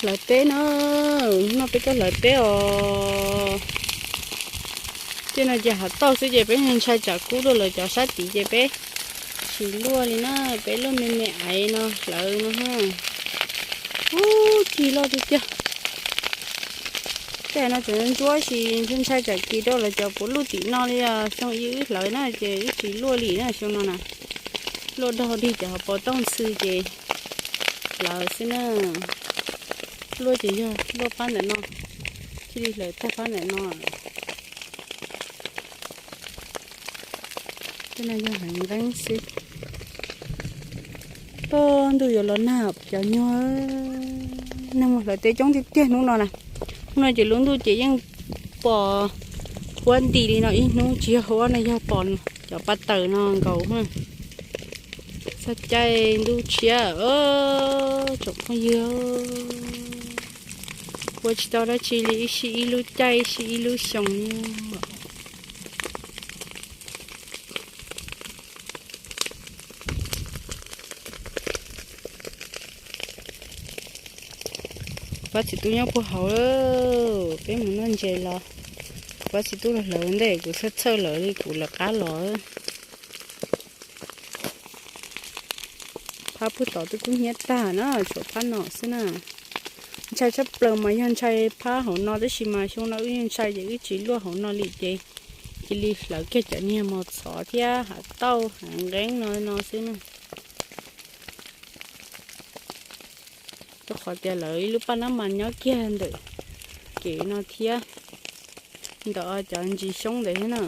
Hlawv teb na, hnub no peb tuaj hlawv teb os. Tej no ces hav tauj xwb ces peb ntshai tsam kub dua lawv cov sab tid ces peb tsis luaj li na, peb luaj me me aiv no hlawv no ha. Ub, cig loj tiag tiag. Tej no tseem ntsuab sis ntshai tsam kis rau lawv cov puav luj tim no li os. Xyoo ib wb hlawv na ces wb tsis luaj li na, xyoo no na. Luaj dog dig cov hauv paus tooj ntxhw ces hlawv xwb na. Luaj ces yog luaj pab ntawm no, thiaj li hlawv tag pab ntawm no. Tej no yog heev nqeeb xwb. Tuaj ntuj yuav los nag cov nyuag, neeg mus hlawv teb coob tiag tiag hnub no na. Hnub no ces lub ntuj ces yeej pom huab nti li no ib hnub, tsis yog huab no yog pom cov paj taws no nkaus. Txog caij ntuj tshiab tsoom phooj ywg, ua tsis tau dab tsi li, ib sij ib lub caij ib sij ib lub xyoo li. Pab txiv tub nyob puag hauv, peb mus noj ntses los, pab txiv tub los hlawv ntej, kuv txhawj txhawj lawv li kuv lawv qab los. Phab puag tod twb kub hnyiab tag na, tshuav phab no xwb na. Ntshai tshaj plaws mas yog ntshai phab hauv no, tab sis mas xyoo no wb yeej ntshai ces wb tsis luaj hauv no li ces cia li hlawv kiag cov niag mos txhov thiab hav tauj hav nqeeb no no xwb na. Rau qhov tias lawv ib lub paj nab mas nyob kiag ntawm kev no thiab, ntawm cov ntsis xyoob ntawd thiab na,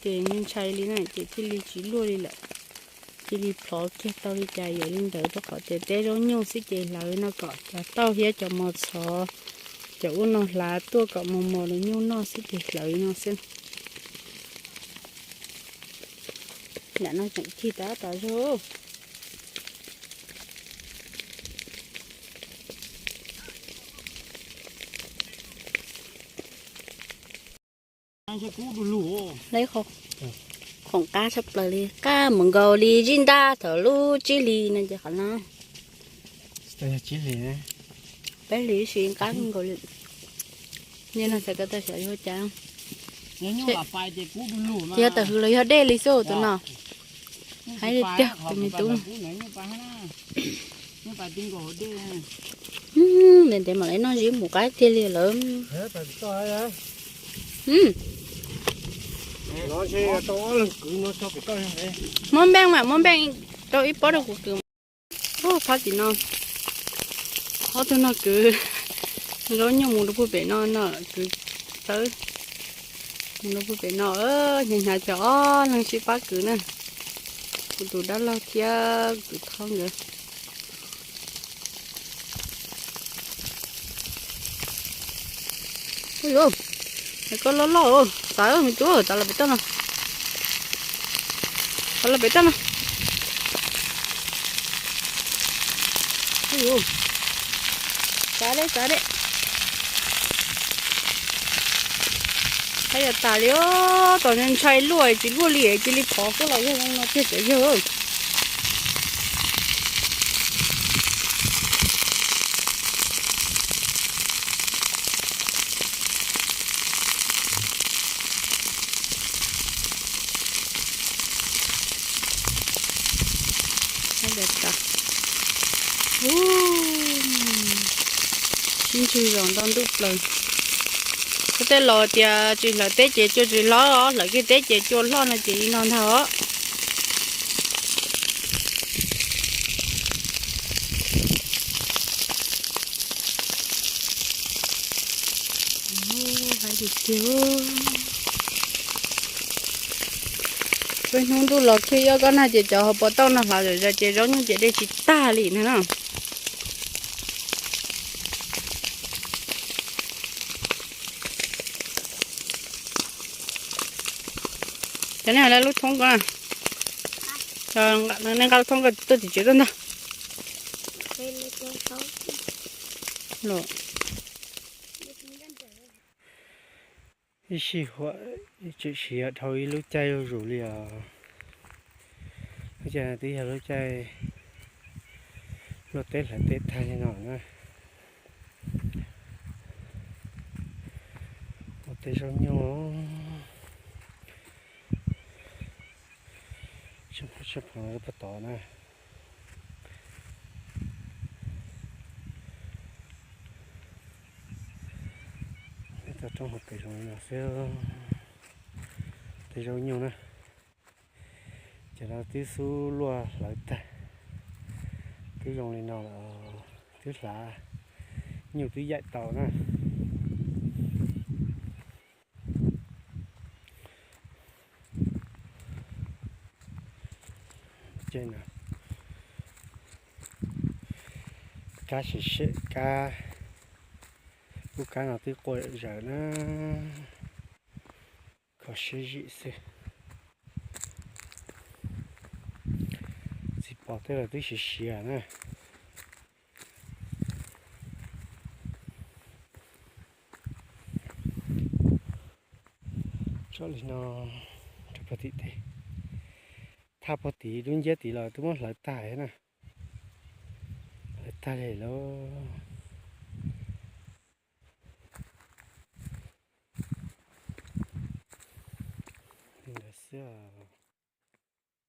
ces ntshai li na ces thiaj li tsis luaj li lawm. Cia li plhov kiag tau li cas yuav li ntawd, rau qhov tias teb zaub nyuj xwb ces hlawv no kom cov tauj thiab cov mos txhov, cov ub no hlav tuaj kom mos mos los nyuj noj xwb ces hlawv li no xwb. Nram no tseem cig tau tas zog. Khoom qab tshaj plaws li, qab mus nkaus li zib ntab thaum lub tsib hlis no ces qhov no. Peb hlis ib sim qab nkaus li. Nyiaj no xav ko taw xyov yuav cas. Yog tawm hws los yog dej li xwb tus no. Hais li tiag tus me tub. Ntev ntev mam li noj zib mus qab tiag li lawm. Muab npeej mas muab npeej rau ib pob rau kuv kwv. Phab tim no, ob tug no kwv zaub nyuj mus rau puag pem no, no kwv tawb mus rau puag pem no, hnyav hnyav cov ob leeg sib pab kwv na. Kuv tus dab laug thiab kuv tus thoj nkawd. Ui, koj loj loj, xav me tub, xav los pem toj no. Xav los pem toj no. Xav deb, xav deb. Qab yog tas li, tom ntshai luaj tsis luaj li, cia li phov koj los yog no tiag cov yawg. Sib ntswg zos nto ntuj plaws. Koj tej laus tias tsis hlawv teb ces cua tsis hlob, hlawv kiag teb ces cua hlob no ces li no ntag os. Peb hnub ntuj los khib yob koj nag ces cov hauv paus tauj no hlav zom zaws ces zaub nyuj ces dej tsis tag li na. Cov nej lub thoob ko, nej nqa lub thoob ko tuaj tim tsev tuaj ntag. Ib sij huam tseem siav dhau ib lub caij zuj zus li os. Lub caij no twb yog lub caij luaj teb hlawv teb tag li no na. Ua tej zaub nyuj, tsheej phoov puag tod na. Tau roob hauv pes zoo li no xwb. Tej zaub nyuj na, cov no twb xub luaj hlawv tag, twb zoo li no lawm, twb hlav, nyuj twb yaim tau na. Kab sim sem kab, lub kab no twb quaj zaws na, kho siab zim xwb. Txiv pos tej los twb siav siav na. Tso li no rau puag tim teb, thaj puag tim lub nciab tid los twb muab hlawv tag na. Hlawv tag li lawm. Li ntawd xwb.